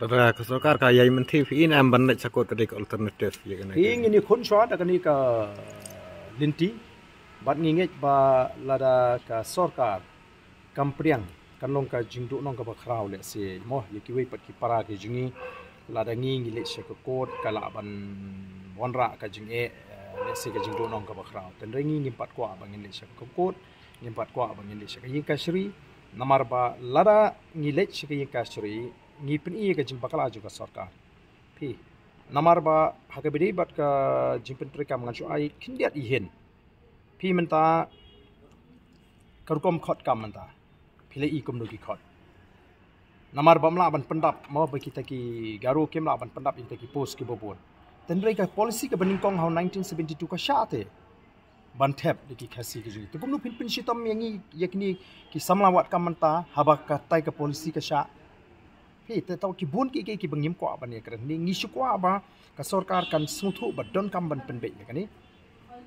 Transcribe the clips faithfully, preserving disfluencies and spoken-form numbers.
Ra ka sorkar ka ïai mynthi phi in am ban leit sha kot ka dei ka alternative ïa kane. Hi ngi ni khun shwa da kane ka lynti bad ngi ngeit ba lada ka sorkar kam pdiang kan long ka jingduhnong kaba khraw lehse mo ïa kiwei pat ki para ki jong ngi lada ngi ngi leit sha ka kot ka lah ban wanrah ka jingeh lehse ka jingduhnong kaba khraw. Tynrai ngi ngim pat kwah ba ngin leit sha ka kot ngim pat kwah ba ngin leit sha ka ïing kashari namar ba lada ngi leit sha ka ïing kashari ngi pyni ka jingbakla jong ka sorkar. Phi namar ba ha ka bidei bad ka jingpyntreikam ngan shu ai khyndiat i hin. Phi mynta ka rukom khot kam mynta phi la i kumno ki khot. Namar ba mla ban pyndap mo ba kita ki Garo kim la ban pyndap ita ki post ki babun. Tynrai ka policy ka banyngkong ha nineteen seventy-two ka shah te ban thep da ki Khasi ki jong ngi. Te kumno phin pynshitom ïa ngi ïa kini ki samla wad kam mynta haba ka tai ka policy ka shah. Phi te tau ki bun ki ki ki ba ngim kwah ban ïa kren ni ngi shu kwah ba ka sorkar kan sngewthuh ba don kam ban pynbeit ïa kani.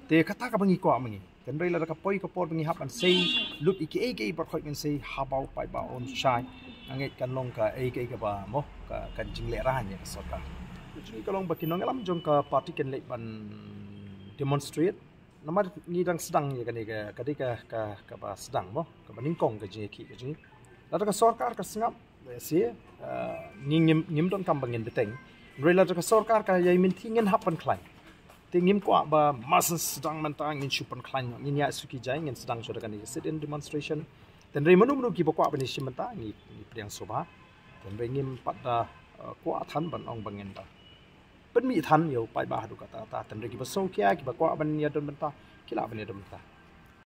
Te kata ka ba ngi kwah ma ngi. Tynrai lada ka poi ka por ba ngi hap ban sei lut i ki ei ki ei ba khoi ngan sei haba u paidbah un shai. Nga ngeit kan long ka ei ki ei ka ba mo ka kan jingleh rang ïa ka sorkar. Jong ngi ka long ba ki nongïalam jong ka party kan leit ban demonstrate. Namar ngi dang sdang ïa kane ka ka dei ka ka ka ba sdang mo ka ba nyngkong ka jingïakhih ka jong ngi. Lada ka sorkar ka sngap lehse ngi ngim ngim don kam ba ngin bteng. Hynrei lada ka sorkar ka ïai mynthi ngin hap pynkhlaiñ. Te ngim kwah ba mas sdang mynta ngin shu pynkhlaiñ ngin ïa suki jai ngin sdang shuwa da kane ka sit in demonstration. Tynrai mano mano ki ba kwah ban ïashim mynta ngi ngi pdiang sngewbha. Tynrai ngim pat da kwah than ban ong ba ngin da pynmih than ïa u paidbah haduh katta katta. Tynrai ki ba sngewkhia ki ba kwah ban ïadon bynta ki lah ban ïadon bynta.